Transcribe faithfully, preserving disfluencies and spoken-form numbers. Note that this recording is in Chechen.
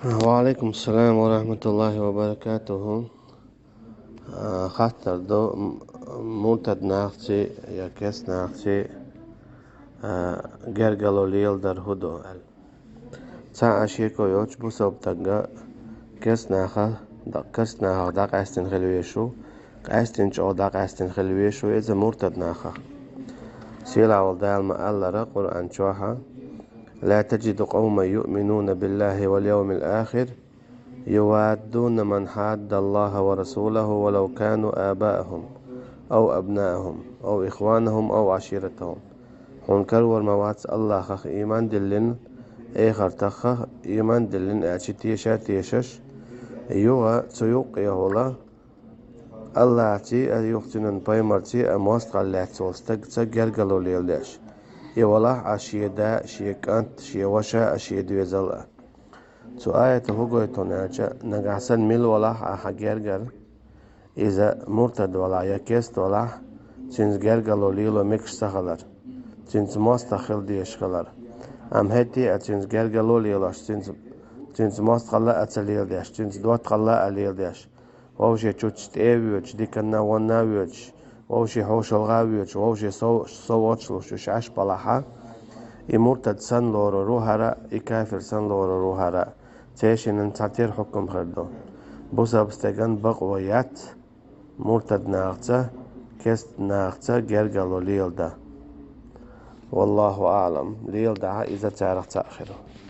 Ва алейкум салам ва рахматуллахи ва баракатуху. А, хаттар ду, м-, муртад нахци я кес нахци, а, гергало лелдар хӀу ду аьлла. Цхьа а шеко йоцуш бусалба тагга кес наха, да-, кес нахах дӀакъаьстина хила вешу, къаьстина чӀогӀа дӀакъаьстина хила вешу, иза муртад нахах. Сийлахь волу Дала ма аллара Къуръан чохьа: «لا تجد قوما يؤمنون بالله واليوم الآخر يوادون من حاد الله ورسوله ولو كانوا آباءهم أو أبناءهم أو إخوانهم أو عشيرتهم». Хьуна карор ма вац Аллахах ийман диллина, эхартахах ийман диллина аьлча теша а тешаш, юха цу юккъехула Аллахций а, юха цуьнан пайхамарций а мостагӀалла лаьцна волу стагца гергало леладеш. И валахь а шен да, шен кӀант, шен ваша а, шен доьзал а. Цу аята хӀу гойту аьлча, нагахь санна мила валахь а хьан гергара, иза муртад валахь я кест валахь, цуьнца гергало лело мегаш ца хилар, цуьнца мостагӀа хила дезаш хилар. Амма хӀетте а цуьнца гергало лелош, цуьнца, цуьнца мостагӀалла а ца леладеш, цуьнца доттагӀалла а леладеш, вовшийн чуьрчу тӀе а воьдуш, диканна а, вонна а воьдуш, вовшийн хьошалгӀа а воьдуш, вовшийн сов-, совгӀаташ луш уьш Ӏаш балахьа, и муртад санна лорур ву хӀара, и кафир санна лорур ву хӀара, цаьшинан цхьатерра хьукам хир ду. Бусалба стеган бакъо яц муртад нахаца, кест нахаца гергало леладан. Валлаху аӀлам, леладахьа иза царах цхьаъ хир ву.